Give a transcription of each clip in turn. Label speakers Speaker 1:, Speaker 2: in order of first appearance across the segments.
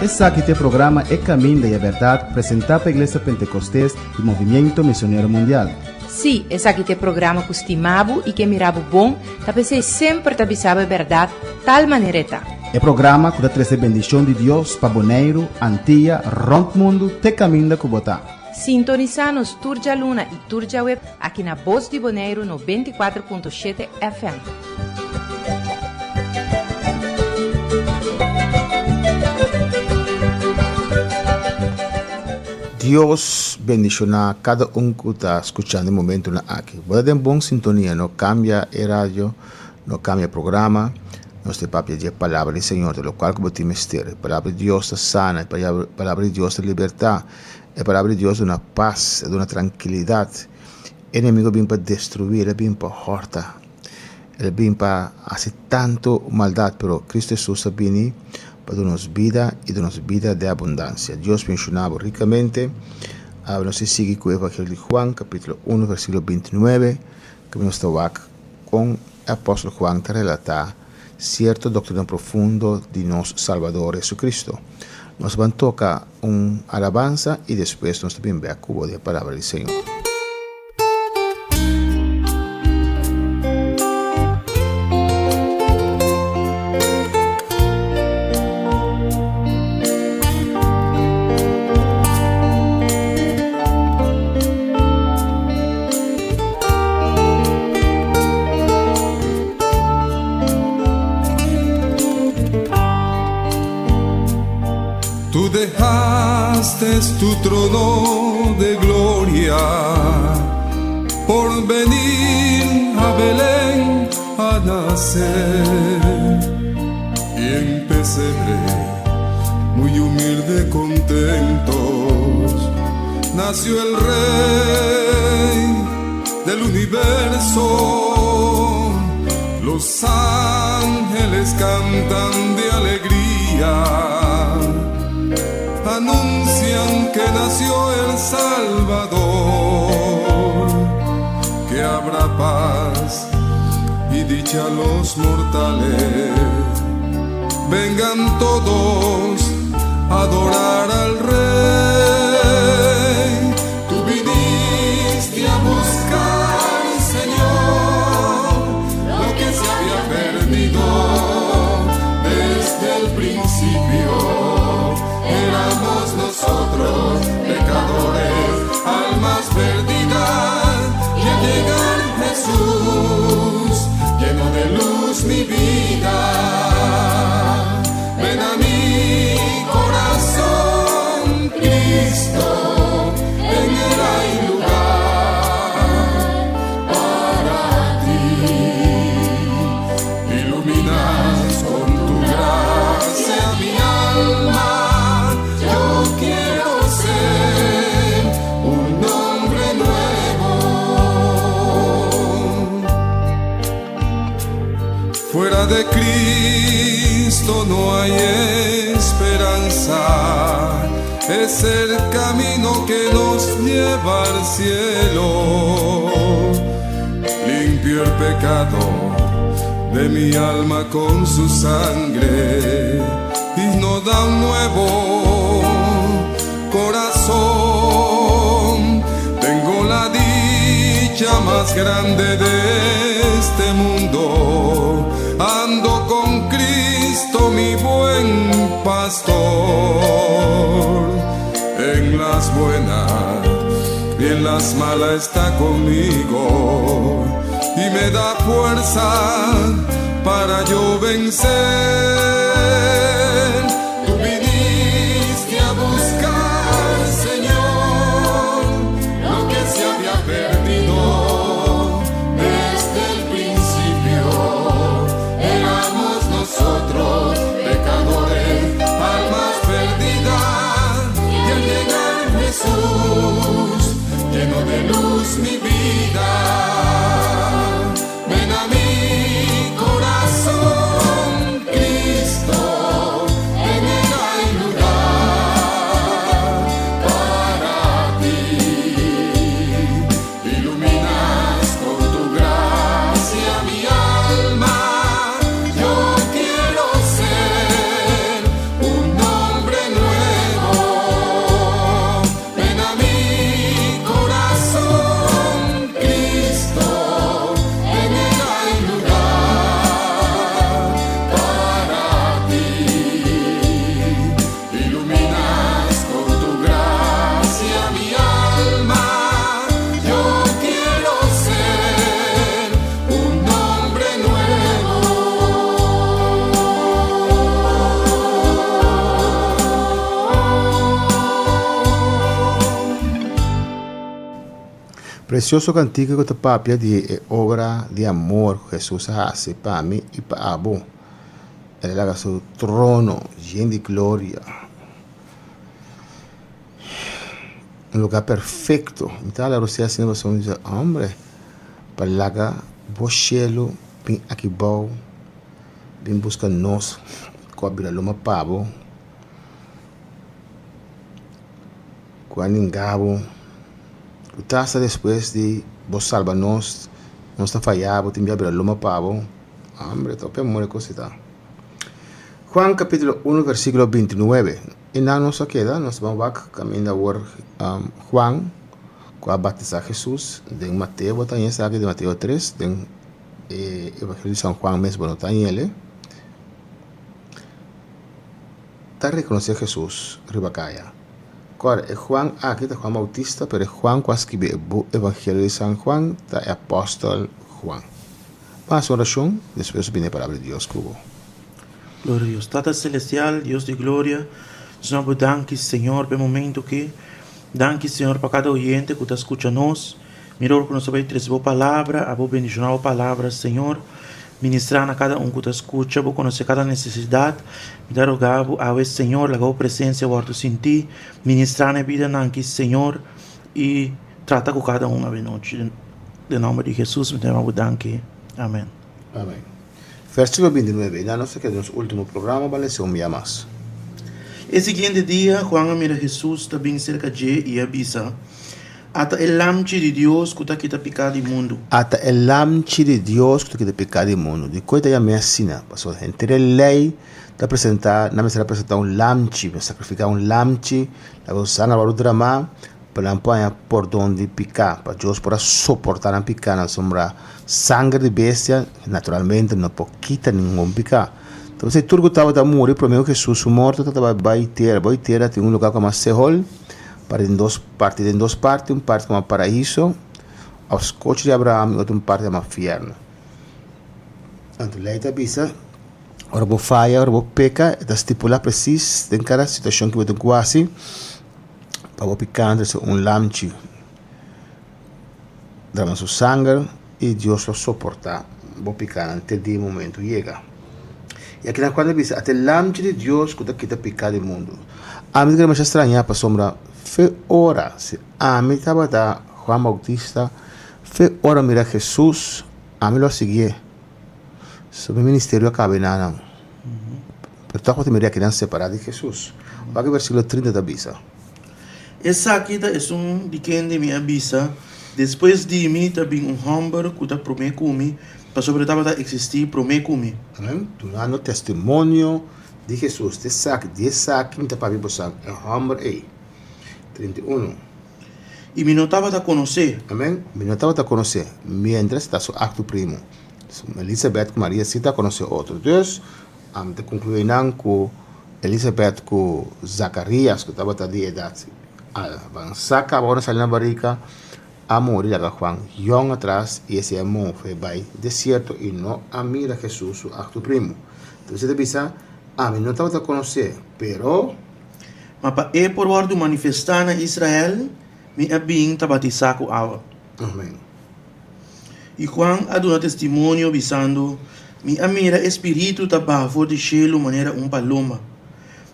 Speaker 1: Esaki ta e programa E Caminda y e Berdad presenta pa Iglesia Pentecostes y Movimiento Misionero Mundial.
Speaker 2: Sí, esaki ta e programa ku stima bo i ke mira bo bon, ta p'esei semper ta bisa bo e bèrdat tal manera e ta.
Speaker 1: E programa ku ta trese bendishon di Dios pa Boneiru, Antia, rònt mundu te kaminda ku bo ta.
Speaker 2: Sintonisá nos tur djaluna i tur djaweb aki na Bos di Boneiru 94.7 FM.
Speaker 3: Dios bendiciona cada un cu ta scuchando e momentonan aki. Bo ta den bon sintonia, no cambia e radio, no cambia e programa. Nos ta papia di e palabra di Señor, ta locual cu bo tin mester. E palabra di Dios ta sana, e palabra di Dios ta liberta, e palabra di Dios duna paz, e duna trankilidad. E enemigo a bin pa destrui, el a bin pa horta, el a bin pa haci tanto maldad, pero Cristo Jesus a bini pa duna nos bida y duna nos bida den abundancia. Dios bendiciona bo ricamente. Awe nos ta sigui cu Evangelio di Juan, capitulo uno, versiculo bintinuebe, cu nos ta wak con e apostel Juan ta relata cierto doctrina profundo di nos Salvador Jesucristo. Nos ban toca un alabanza y despues nos ta bin bek cu bo den e palabra di Señor.
Speaker 4: Tú dejaste tu trono de gloria por venir a Belén a nacer. Y en pesebre, muy humilde, contentos, nació el Rey del universo. Los ángeles cantan de alegría, anuncian que nació el Salvador, que habrá paz y dicha a los mortales. Vengan todos a adorar al Rey. Tú viniste a buscar, Señor, lo que se había perdido desde el principio. Éramos nosotros pecadores, almas perdidas, y al llegar Jesús, lleno de luz mi vida. Ven a mi corazón, Cristo, en él hay lugar para ti. Iluminas con tu gracia mi alma. Yo quiero ser un hombre nuevo. Fuera de Cristo no hay esperanza. Es el camino que nos lleva al cielo. Limpió el pecado de mi alma con su sangre y nos da un nuevo corazón. Tengo la dicha más grande de este mundo. Ando con Cristo, mi buen pastor. En las buenas y en las malas está conmigo y me da fuerza para yo vencer. Tú viniste a buscar, Señor, lo que se había perdido desde el principio. Éramos nosotros pecadores, almas perdidas, y al llegar Jesús, lleno de luz mi vida. Ven a mi corazón, Cristo.
Speaker 3: Precioso cantica cu ta papia di e obra di amor cu Jesus a haci pa mi y pa abo. El a laga su trono yen di gloria. Un lugar perfecto. Mi ta hala Rosé asina pasobra mi bisa, hombre, pa laga bo cielo bin aki bou, bin busca nos cu a bira loma pa bo. Ku a ninga bo, ku ta hasta despues di bo salba nos, nos ta faya bo, tin bia bira loma pa bo. Hombre, ta hopi amor e kos ei ta. Juan capítulo 1 versículo 29. I nan nos a keda, nos ta ban wak kaminda awor Juan ku a batisá Hesus den Mateo, bo ta haña esaki den Mateo 3, den e Evangelio di San Juan mes bo no ta haña el. Ta rekonosé Hesus riba kaya. Kòrda, e Juan aki ta Juan Bautista, pero e Juan ku a skibi e bu Evangelio di San Juan ta e apòstel Juan. Ban hasi un orashon, despues nos bini e Palabra di Dios ku bo.
Speaker 5: Gloria a Dios. Tata Celestial, Dios di gloria, nos ta bo danki, Señor, pa e momento aki. Danki, Señor, pa kada oyente ku ta skucha nos. Mira ora ku nos ta bai trese bo palabra, abo bendishoná bo palabra, Señor. Ministrá na kada un ku ta skucha, bo konosé kada nesesidat. Mi ta roga bo awe, Señor, laga bo presensia wòrdu sintí. Ministrá na e bidanan aki, Señor, i trata ku kada un awe nochi. Den nòmber di Hesus mi ta yama bo danki. Amèn.
Speaker 3: Amèn. Versíkulo 29, I nan nos ta keda nos último programa, bal lesa un bia mas.
Speaker 5: E siguiente dia, Juan a mira Hesus ta bin serka dje i a bisa, Ata e Lamchi di Dios ku ta kita piká di mundu.
Speaker 3: Ata e Lamchi di Dios ku ta kita piká di mundu. Dikon e ta yam'é asina? Pasobra henter e Lei ta presentá, nan mester a presentá un lamchi, mester sakrifiká un lamchi, laga su sanger wòrdu dramá pa nan por haña pordon di piká, pa Dios por a soportá nan pikánan. Sombra sanger di bestia naturalmente no por kita ningun piká. Entonces tur ku tabata muri promé ku Hesus su morto tabata bai tera. Bai tera tin un lugá ku yama Sehol. Parti den dos parti den dos parti, un parti kama paraiso òf skochi di Abraham i otro un parti kama fièrnu. Anto lei ta bisa ora bo faya, ora bo peka, e ta stipulá presis den kada situashon ku bo tin ku hasi pa bo pikante su un lamchi drama su sanger i Dios lo soportá bo pikanan te di e momento yega. I akinan Juan ta bisa, Ata e Lamchi di Dios ku ta kita piká di mundu. Ami ta kere masha strañá pasobra fe ora si ami tabata Juan Bautista, fe ora mira Hesus, ami lo a siguié. So mi ministerio a kaba enanan. Pero tòg bo ta mira akinan separá di Hesus. Wak e versíkulo 30 ta bisa.
Speaker 5: Esaki ta esun di kende mi a bisa, Despues di mi ta bin un hòmber ku ta promé ku mi, pasobra e tabata eksistí promé ku mi.
Speaker 3: Amén. Dunando testimonio di Hesus, Di esaki, di esaki mi ta papia bosan, e hòmber ei. 31.
Speaker 5: I mi no tabata konos'é.
Speaker 3: Amén. Mi no tabata konos'é. Miéntras ta su akto primo. Elisabet ku Maria sí ta konosé otro. Dus, ami ta konkluí nan ku Elisabet ku Zakarias, ku tabata di edat avansá kaba ora sali na barika, a muri laga Juan yòn atras i esei a move bai desierto i no a mira Hesus su akto primo. Entonces e ta bisa, Ami no tabata konosé, pero.
Speaker 5: Ma pa e por wòrdu manifestá na Israel, mi a bin ta batisá ku awa.
Speaker 3: Amén.
Speaker 5: I Juan a duna testimonio, bisando, Mi a mira e Spiritu ta baha for di shelu manera un paloma,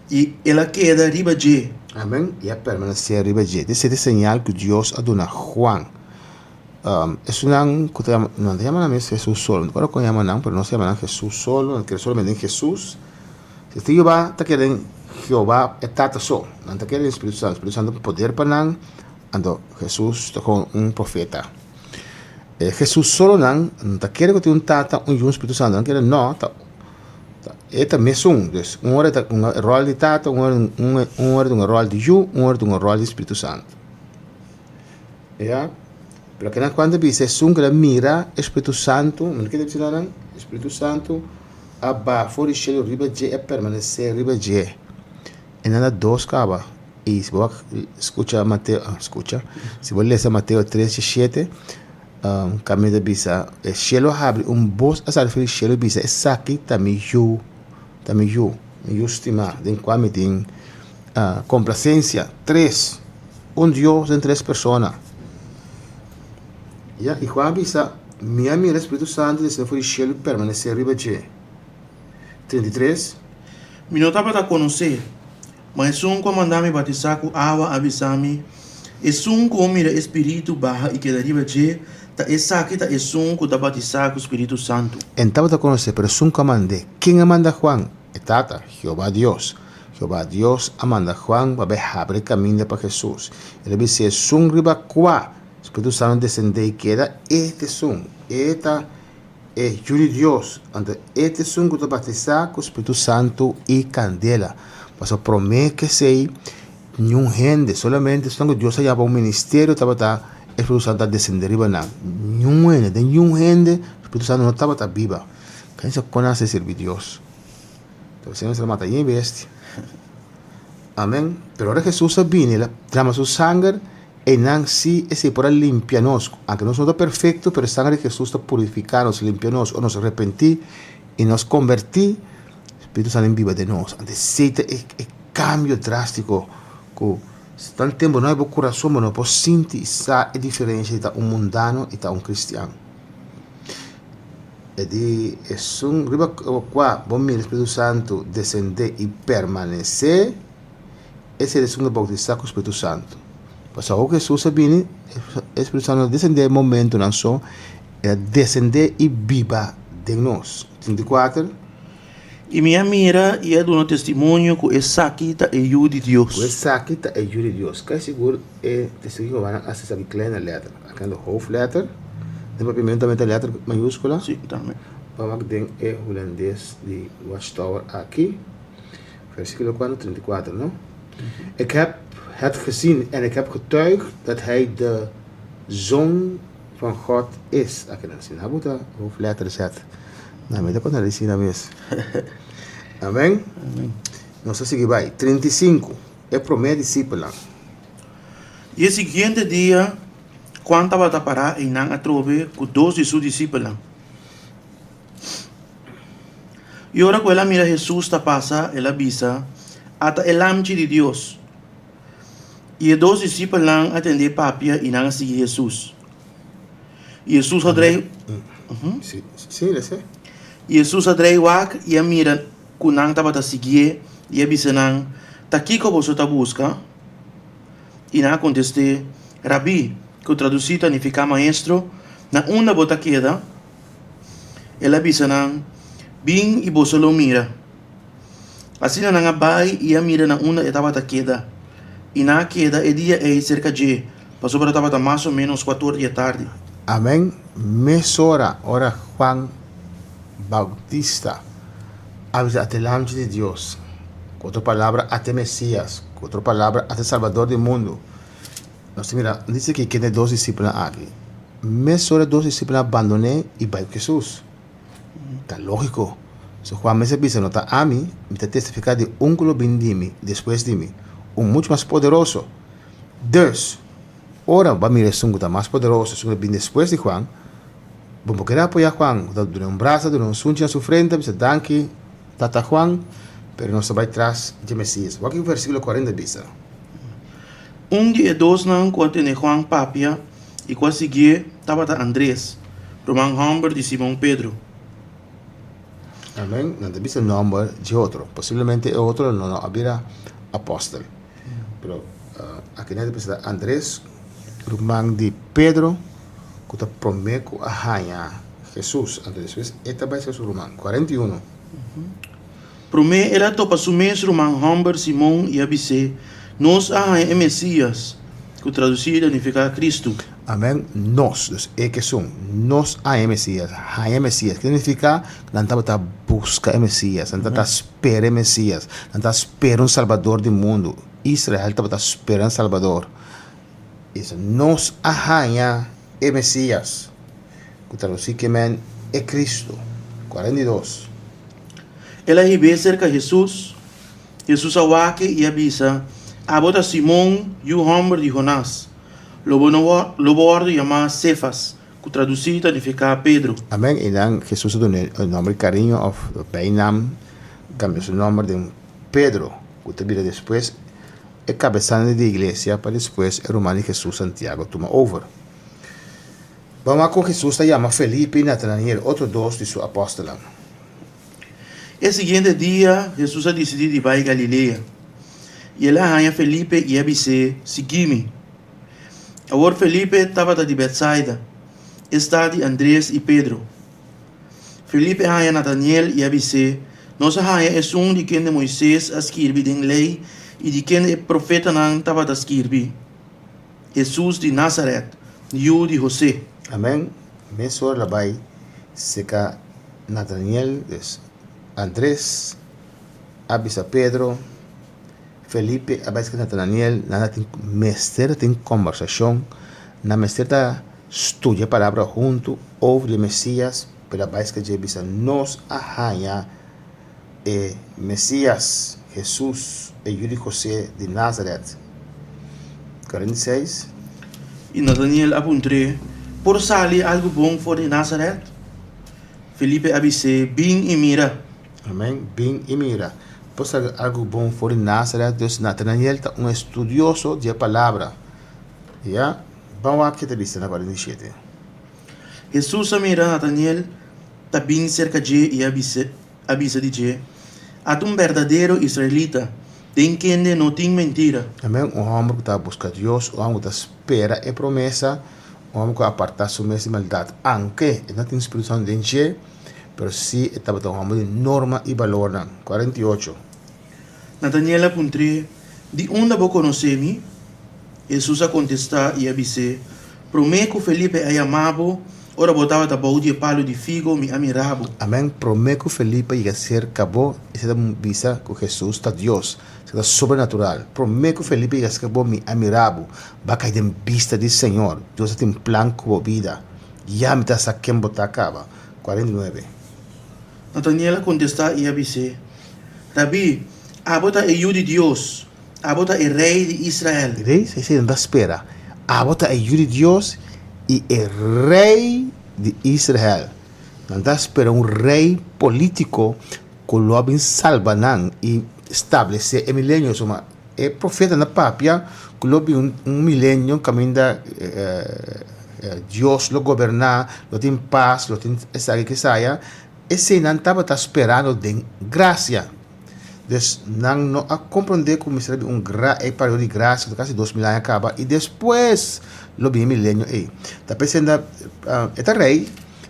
Speaker 5: i el a keda riba dje.
Speaker 3: Amén. I a permanesé riba dje. Esei ta e señal ku Dios a duna Juan. Esunnan ku ta yama, nan ta yama nan mes Hesus solo. No recuerdo kon yama nan, pero nos ta yama nan Hesus solo, nan kere solamente den Hesus. Si ta Jehová ta kere den Jehová e Tata so. Nan ta kere den Spiritu Santu. Spiritu Santu poder pa nan, anto Hesus ta komo un profeta. E Hesus solo nan no ta kere ku tin un Tata, un Yu, un Spiritu Santu. Nan kere no, ta e ta mesun. Dus un ora e ta un ròl di Tata, un ora un ora ta un ròl di Yu, un ora ta un ròl di Spiritu Santu. Ya. Pero kinan Juan ta bisa esun ku ta mira e Spiritu Santu, mira ke ta bisa nan? E Spiritu Santu a baha for di shelu riba dje i a permanesé riba dje. E nan ta dos kaba. I si bo skucha Mateo, skucha, si bo lesa Mateo tres diesisiete, kaminda ta bisa, e shelu a habri, un bos a sali for di shelu i bisa, Esaki ta mi Yu, ta mi Yu, mi Yu stimá, den kua mi tin komplasensia. Tres, un Dios den tres persona. Ya, i Juan a bisa, Mi a mira Spiritu Santu desende for di shelu permanesé riba dje. 33.
Speaker 5: Mi no tabata konosé, ma esun ku a manda mi batisá ku awa a bisa mi, Esun ku bo mira e Spiritu baha i keda riba dje, ta esaki ta esun ku ta batisá ku Spiritu Santu.
Speaker 3: E no tabata konosé, pero esun ku a mand'é. Ken a manda Juan? E Tata, Jehová Dios. Jehová Dios a manda Juan pa bai habri kaminda pa Hesus. El a bis'é, Esun riba kua Spiritu Santu desendé i keda, e ta esun. E ta e Yu di Dios. Anto e ta esun ku ta batisá ku Spiritu Santu i kandela. Pasobra promé ku esei, niun hende, solamente esun ku Dios a yama pa un ministerio tabata e Spiritu Santu a desendé riba nan. Niun hende, den niun hende Spiritu Santu no tabata biba. Pensa kon nan a sirbi Dios. Entonces nan a mata yen bestia. Amen. Pero ora Hesus a bini, el a drama su sanger, einan si esei por a limpia nos. Aunke nos no ta perfecto, pero e sanger di Hesus ta purifica nos, limpia nos. Ora nos arepenti y nos converti, Spiritu Santo biba den nos. Anto esei ta e cambio drastico cu tan tempo no hay bo curason, bo no por sinti y sa e diferencia di ta un mundano y ta un cristian. E di, Esun riba kua bo mira Spiritu Santu desendé i permanesé, esei ta esun ku ta boutisá ku Spiritu Santu. Pasobra ora ku Hesus a bini, e Spiritu Santu no a desendé e momentunan so, el a desendé i biba den nos. 34.
Speaker 5: I mi a mira i a duna testimonio ku esaki ta e Yu di Dios.
Speaker 3: Ku esaki ta e Yu di Dios. Kai sigur e Testigo di Jehová nan hasi esaki kleine letter. Aki nan ta hoofdletter. Den papiamentu tambe ta letter mayúskula.
Speaker 5: Sí, tambe.
Speaker 3: Bo wak den e hulandes di Watchtower aki. Versíkulo kuantu? 34, no? Ik heb het gezien en ik heb getuigd dat hij de Zoon van God is. Aki nan si nan bo ta hoofdletter zet. Nan mi ta konta di asina mes. Amen. Nos ta sigui bai. 35, E promé disipelnan.
Speaker 5: I e siguiente dia, Juan tabata pará einan atrobe ku dos di su disipelnan. I ora ku el a mira Hesus ta pasa, el a bisa, Ata e Lamchi di Dios! I e dos disipelnan a tend'é papia i nan a sigui Hesus. I Hesus a drei I Hesus a drei wak i a mira ku nan tabata siguié i a bisa nan, Ta kiko boso ta buska? I nan a kontest'é, Rabí, ku tradusí ta nifiká Maestro, na unda bo ta keda? El a bisa nan, Bin i boso lo mira. Asina nan a bai i a mira na unda e tabata keda, i nan a keda e dia ei serka dje, pasobra tabata mas o ménos kuator di e tardi.
Speaker 3: Amen. Mesora ora Juan Bautista a bisa ate Lamchi di Dios, ku otro palabra ate Mesias, ku otro palabra ate Salbador di mundu. Nos ta mira, dice ki kende dos disipelnan aki. Mesora e dos disipelnan a bandon'é i bai ku Hesus. Ta lógiko. So Juan mes a bisa, No ta ami, mi ta testifiká di un ku lo bini di mi despues di mi, un muchu mas poderoso. Dus, ora bo a mira esun ku ta mas poderoso, esun ku ta bini despues di Juan, bo no kere apoyá Juan. Bo ta dun'é un brasa, dun'é un sunchi na su frente, bisa, Danki, Tata Juan, pero nos ta bai tras dje Mesías. Wak e versíkulo 40 bisa.
Speaker 5: Un di e dosnan ku a tene Juan papia i ku a siguié tabata Andres, ruman hòmber di Simon Pedro.
Speaker 3: Amen. Nan ta bisa nòmber dje otro. Posiblemente e otro lo no a bira apòstel. Pero aki nan ta bisa ta Andres, ruman di Pedro, ku ta promé ku a haña Hesus. Anto despues e ta bai ser su ruman. 41.
Speaker 5: Promé el a topa su mes ruman hòmber Simon i a bis'é, Nos a haña e Mesías, ku tradusí ta nifiká Kristu.
Speaker 3: Amèn. Nos, dus e ke esun, nos a haña e Mesías, haña e Mesías. Ke nifiká? Nan tabata buska e Mesías, nan tabata spera e Mesías, nan tabata spera un Salbador di mundu. Israel tabata spera un Salbador. I esei, nos a haña e Mesías, ku tradusí ke men e Kristu. 42.
Speaker 5: El a hib'é serka Hesus. Hesus a wak-e i a bisa, Abo ta Simon, yu hòmber di Jonás. Lo bo no lo bo wòrdu yamá Sefas, ku tradusí ta nifiká Pedro.
Speaker 3: Amèn. I nan Hesus a dun'é e nòmber di kariño òf beinam, kambia su nòmber den Pedro, ku ta bira despues e kabesante di iglesia pa despues e ruman di Hesus Santiago tuma over. Ban wak kon Hesus ta yama Felipe i Natanael, otro dos di su apòstelnan.
Speaker 5: E siguiente dia, Hesus a disidí di bai Galilea. I el a haña Felipe i a bis'é, Sigui mi. Awor Felipe tabata di Betsaida, e stat di Andres i Pedro. Felipe a haña Nataniel i a bis'é, Nos a haña esun di kende Moises a skirbi den Lei i di kende e profetanan tabata skirbi, Hesus di Nazaret, yu di Hosé.
Speaker 3: Amèn. Mesora el a bai seka Nataniel, dus Andres a bisa Pedro, Felipe a bai seka Nataniel, nan a tin mester tin kombersashon, nan mester ta studia e palabra huntu over di e Mesias, pero a bai seka dje bisa nos a haña e Mesias, Hesus, e yu di Hosé di Nazaret. 46.
Speaker 5: I Nataniel a puntr'é, Por sali algu bon for di Nazaret? Felipe a bis'é, Bin i mira.
Speaker 3: Amén. Bin i mira. Por sali algu bon for di Nazaret? Dus Natanael ta un estudioso di e Palabra. Ya. Ban wak ke ta bisa na 47.
Speaker 5: Hesus a mira Nataniel ta bin serka dje i a a bisa di dje, Ata un berdadero israelita, den kende no tin mentira.
Speaker 3: Amén. Un hòmber ku ta buska Dios, un hòmber ku ta spera e promesa, un hòmber ku a apartá su mes di maldat, aunke e no tin Spiritu Santu den dje, pero sí e tabata un hòmber di norma i balornan. 48.
Speaker 5: Nataniel a puntr'é, Di unda bo konosé mi? Hesus a kontestá i a bis'é, Promé ku Felipe a yama bo, ora bo tabata bou di e palu di figo, mi a mira bo.
Speaker 3: Amèn. Promé ku Felipe yega serka bo, esei ta bisa ku Hesus ta Dios. Esei ta sobrenatural. Promé ku Felipe yega serka bo, mi a mira bo. Bo a kai den bista di Señor. Dios a tin plan ku bo bida. Ya mi ta sa ken bo ta kaba. 49.
Speaker 5: Nataniel a kontestá i a bis'é, Rabí, abo ta e Yu di Dios, abo ta e Rei di Israel.
Speaker 3: Rei, esei nan ta spera. Abo ta e Yu di Dios i e Rei di Israel. Nan ta spera un rei polítiko ku lo a bin salba nan i stablesé e milenio. Suma e profetanan a papia ku lo bin un milenio kaminda Dios lo goberná, lo tin pas, lo tin esaki kesaya. Esei nan tabata sperando den grasia. Dus nan no a komprondé ku mester a bin un gra e periodo di grasia ku ta kasi 2000 aña kaba i despues lo bin e milenio ei. Ta p'esei e ta rei,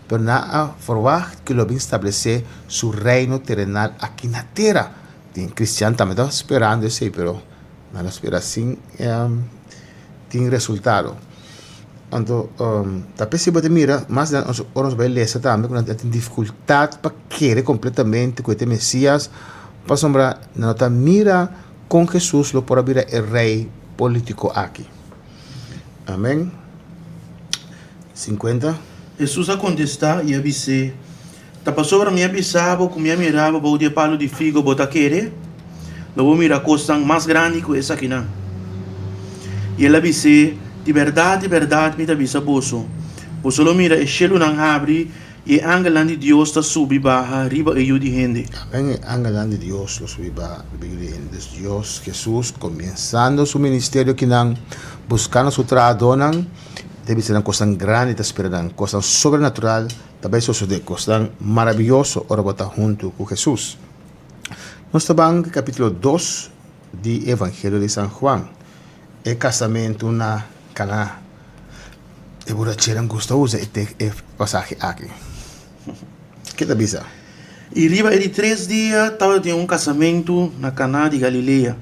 Speaker 3: pero nan a ferwagt ku lo bin stablesé su reino terenal aki na tera. Tin kristian tambe ta sperando esei, pero nan a spera sin tin resultado. Anto ta p'esei bo ta mira mas den ora nos bai lesa tambe ku nan ta tin difikultat pa kere kompletamente ku e ta e Mesias, pasobra nan no ta mira kon Hesus lo por a bira e rei polítiko aki. Amen. 50.
Speaker 5: Hesus a kontestá i a bis'é, Ta pasobra mi a bisa bo ku mi a mira bo bou di e palu di figo bo ta kere? Lo bo mira kosnan mas grandi ku esakinan. I el a bis'é, Di bèrdat, di bèrdat mi ta bisa boso, boso lo mira e shelunan habri i e angelnan di Dios ta subi baha riba e Yu di hende.
Speaker 3: Amen, e angelnan di Dios lo subi baha riba e Yu di hende. Dus Dios, Hesus, kominsando su ministerio kinan, buskando su trahadónan, ta bisa nan kosnan grandi ta spera nan, kosnan sobrenatural Ta bai sosodé kosnan maravioso ora bo ta huntu ku Hesus. Nos ta ban kapítulo 2 di Evangelio di San Juan, e kasamentu na Kaná. E buracheran gusta usa e tek e pasahe aki. Ke ta bisa?
Speaker 5: I riba e di tres dia tabatin un kasamentu na Kaná di Galilea,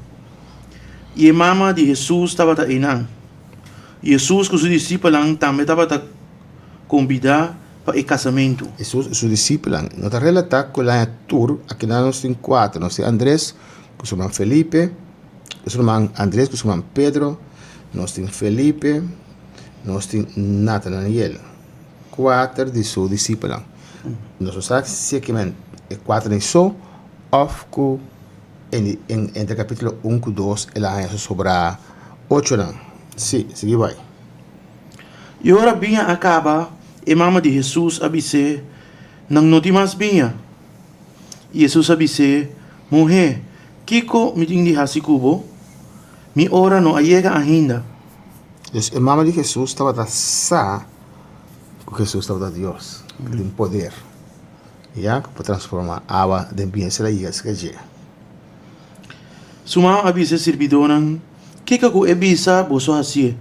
Speaker 5: i e mama di Hesus tabata einan. I Hesus ku su disipelnan tambe tabata Kombidá pa e kasamentu.
Speaker 3: Hesus i su disipelnan. No ta relatá ku el aña tur, akinan nos tin kuater, nos tin Andres ku su ruman Felipe, ku su ruman Andres ku su ruman Pedro, nos tin Felipe, nos tin Natanael, kuater di su disipelnan. Nos no sa si e kimen e kuaternan so òf ku entre kapítulo un ku dos el a haña su sobrá ochonan. Sí, sigui bai.
Speaker 5: I ora biña a kaba, e mama di Hesus a bis'é, Nan no tin mas biña. I Hesus a bis'é, Muhé, kiko mi tin di hasi ku bo? Mi ora no a yega ainda.
Speaker 3: Dus e mama di Hesus tabata sa Ku Hesus tabata Dios, ku tin poder, ya, ku por transformá awa den biña, esei la yega serka dje.
Speaker 5: Su mama a bisa e sirbidónan, Kiko ku e bisa, boso hasié.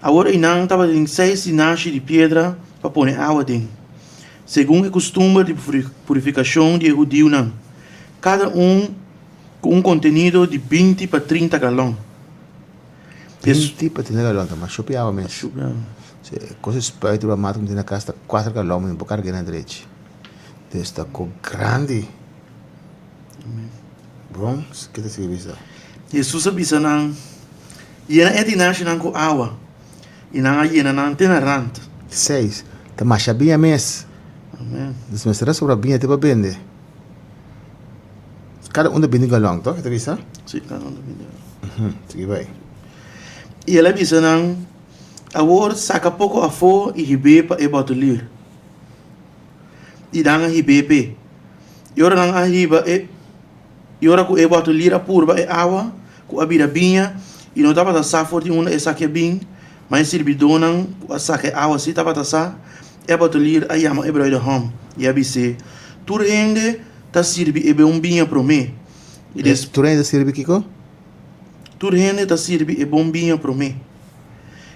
Speaker 5: Awor einan tabatin seis sinashi di piedra pa pone awa den, segun e kustumber di purifikashon di e hudiunan, kada un ku un kontenido di 20 pa 30 galòn.
Speaker 3: 20 pa 30 galòn ta masha hopi awa mes. Si e kos di spuit riba mata ku mi tin na kas ta kuater galòn mi no por karg'é na drechi. Entonces ta ko grandi. Bon, ke ta sigui bisa?
Speaker 5: Hesus a bisa nan, Yena e tinashinan ku awa. I nan a yena nan te na rant.
Speaker 3: Seis, Ta masha biña mes.
Speaker 5: Amen.
Speaker 3: Dus mester a sobra biña te pa bende. Kada un ta bini galòn, tòg? E ta bisa?
Speaker 5: Sí, kada un ta bini galòn.
Speaker 3: Sigui bai.
Speaker 5: I el a bisa nan, Awor saka poko afó i hib'é pa e bòtelir. I nan a hib'é p'e. I ora nan a hiba e, i ora ku e bòtelir a purba e awa ku a bira biña, i no tabata sa for di unda esaki a bin, ma e sirbidónan ku a saka e awa sí tabata sa, e bòtelir a yama e brùidehòm i a bis'é, Tur hende ta sirbi e bon biña promé, i des.
Speaker 3: Tur hende ta sirbi kiko?
Speaker 5: Tur hende ta sirbi e bon biña promé,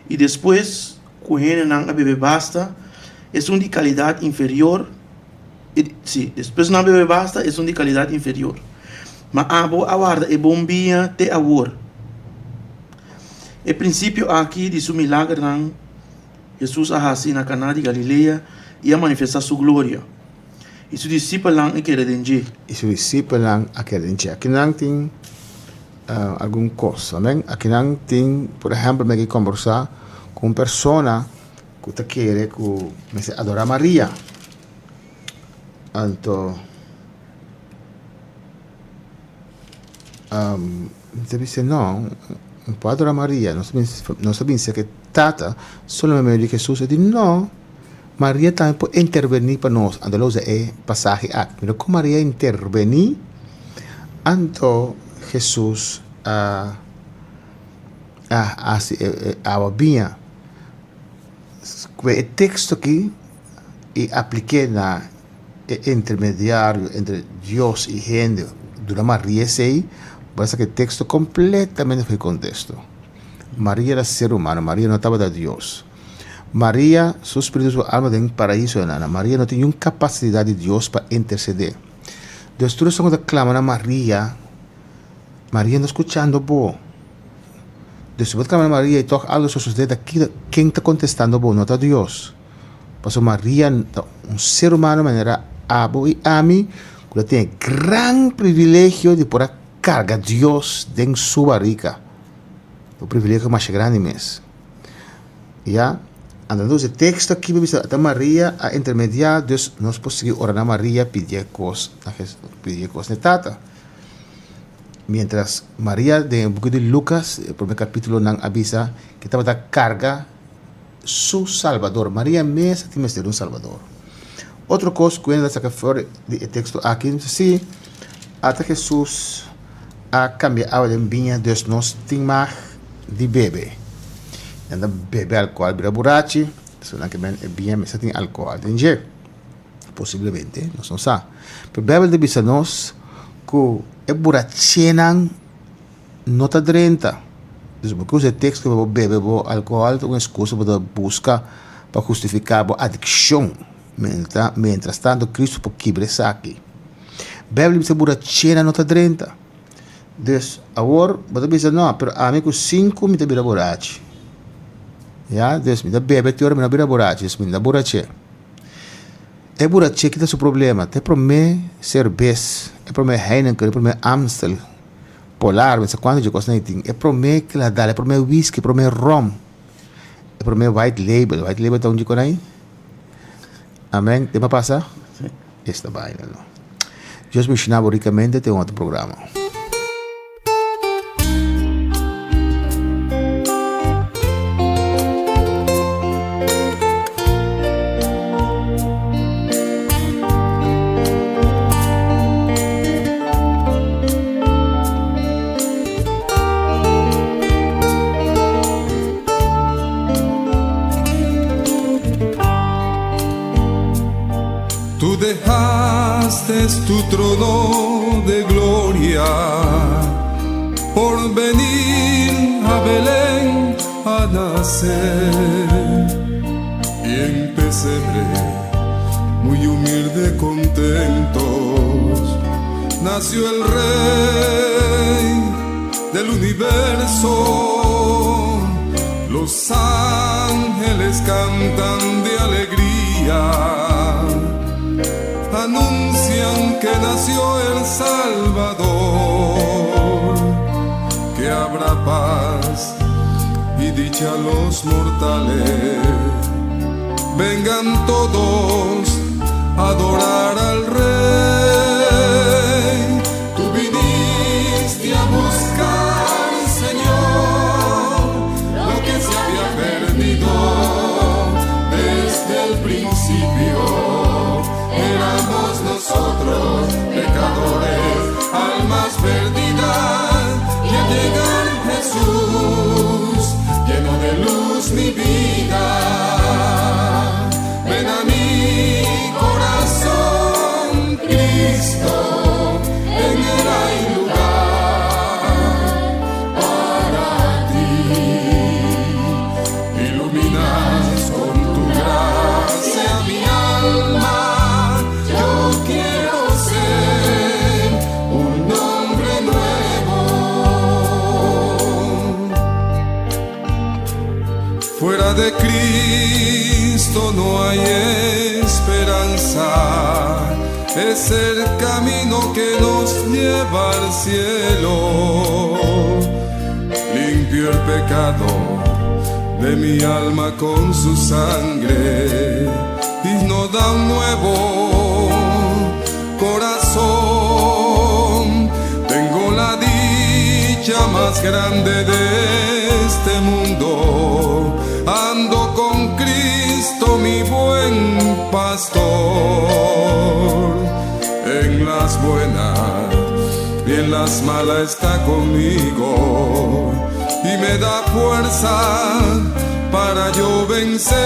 Speaker 5: i despues ku hendenan a bebe basta, esun di kalidat inferior. Sí, despues nan bebe basta, esun di kalidat inferior. Ma abo a warda e bon biña te awor. E prinsipio aki di su milagernan Hesus a hasi na Kaná di Galilea i a manifestá su gloria, i su disipelnan a kere den dje.
Speaker 3: I su disipelnan a kere den dje. Akinan tin algun kos, amen. Akinan tin, por ehèmpel, mi a ke kombersá ku un persona ku ta kere ku mester adorá Maria. Anto mi ta bisa no, no por adorá Maria, nos ta bisa ku e Tata solamente medio di Hesus. E di no, Maria tambe por intervení pa nos. Anto el a usa e pasahe aki. Mira kon Maria a intervení, anto Hesus a hasi e awa biña. Ku e teksto aki i aplik'é na e intermediario entre Dios i hende duna Maria esei, bo a saka e teksto kompletamente for di konteksto. Maria era ser humano, Maria no tabata Dios. Maria, su spiritu, su alma den paraiso enana. Maria no tin niun kapasidat di Dios pa intersedé. Dus tur esnan ku ta klama na Maria, Maria no skuchando bo. Dus si bo ta klama na Maria i tòg algu sosodé ta ken ta kontestando bo? No ta Dios. Pasobra Maria ta un ser humano manera abo i ami ku ta tin e gran privilegio di por a karga Dios den su barika. Un privilegio masha grandi mes. Ya, anto nos e teksto aki bo bisa ta Maria a intermediá, dus nos por sigui ora na Maria pidié kos na pidié kos na e Tata. Mientras Maria den e buki di Lukas, e promé kapítulonan a bisa ke tabata karga su Salbador. Maria mes a tin mester di un Salbador. Otro kos ku hende ta saka for di e teksto aki, si ata Hesus a kambia awa den biña, dus nos tin mag di bebe. Nan ta bebe alkohòl bira burachi, pasobra nan ke men e biña mester tin alkohòl den dje. Posiblemente, nos no sa. Pero Beibel ta bisa nos ku e burachenan no ta drenta. Dus bo ke usa e teksto pa bo bebe bo alkohòl ta un eskusa bo ta buska pa hustifiká bo adikshon. Mientras tanto Kristu por kibra esaki. Beibel bisa burachenan no ta drenta. Dus awor bo ta bisa no, pero ami ku sinku mi ta bira burachi. Ya, dus mi ta bebe te ora mi no bira burachi, dus mi no ta burache. E burache kita su problema, ta e prome serbes, e prome Heineken, e prome Amstel, Polar, mi sa kuantu dje kosnan ei tin. E prome ke la dal, e prome whisky, e prome rom, e prome white label. White label ta un dje kon ei? Amen. Tempo a pasa? Esta baina no. Dios bendiciona bo ricamente te un otro programa.
Speaker 4: Tú dejaste tu trono de gloria por venir a Belén a nacer. Y en pesebre, muy humilde, contentos, nació el Rey del universo. Los ángeles cantan de alegría, anuncian que nació el Salvador, que habrá paz y dicha a los mortales. Vengan todos a adorar al Rey. Tú viniste a buscar, Señor, lo que se había perdido desde el principio. Éramos nosotros pecadores, almas perdidas, y al llegar Jesús llenó de luz mi vida. Ven a mi corazón, Cristo, en él hay lugar para ti. Iluminas con tu gracia mi alma. Yo quiero ser un hombre nuevo. Fuera de Cristo no hay esperanza. Es el camino que nos lleva al cielo. Limpió el pecado de mi alma con su sangre y nos da un nuevo corazón. Tengo la dicha más grande de este mundo. Ando con Cristo, mi buen pastor. En las buenas y en las malas está conmigo y me da fuerza para yo vencer.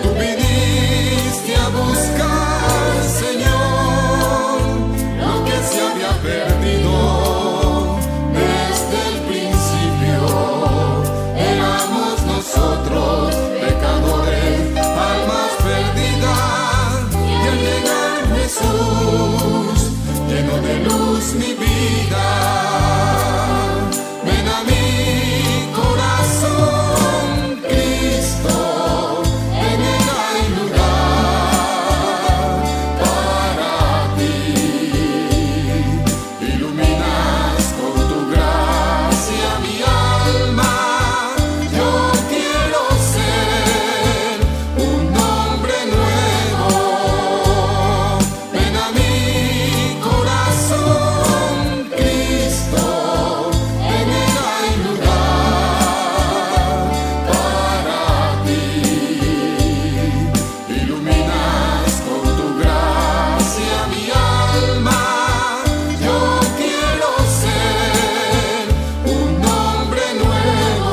Speaker 4: Tú viniste a buscar, Señor, lo que se había perdido desde el principio. Éramos nosotros pecadores, almas perdidas, y al llegar Jesús llenó de luz mi vida. Ven a mi corazón, Cristo, en él hay lugar para ti. Iluminas con tu gracia mi alma. Yo quiero ser un hombre nuevo. Ven a mi corazón, Cristo, en él hay lugar para ti. Iluminas con tu gracia mi alma. Yo quiero ser un hombre nuevo.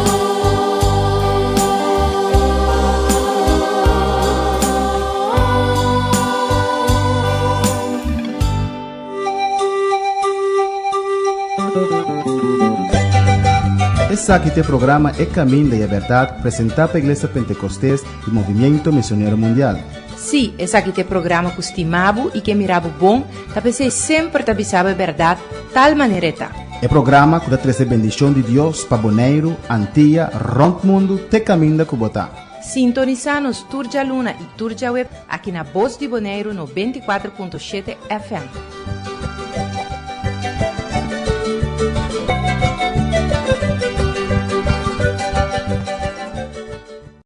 Speaker 1: Esaki ta e programa E Caminda y e Berdad, presenta pa Iglesia Pentecostes y Movimiento Misionero Mundial.
Speaker 2: Si, esaki ta e programa cu stima bo y kier mira bo bon, ta p'esey semper ta bisa e berdad, tal manera ta.
Speaker 1: E programa cu ta trece bendicion di Dios pa Boneiro, Antia, rond mundo, te caminda cu bo ta.
Speaker 2: Sintonisa nos tur dialuna y tur diahuebs aki na Voz di Boneiro 94.7 FM.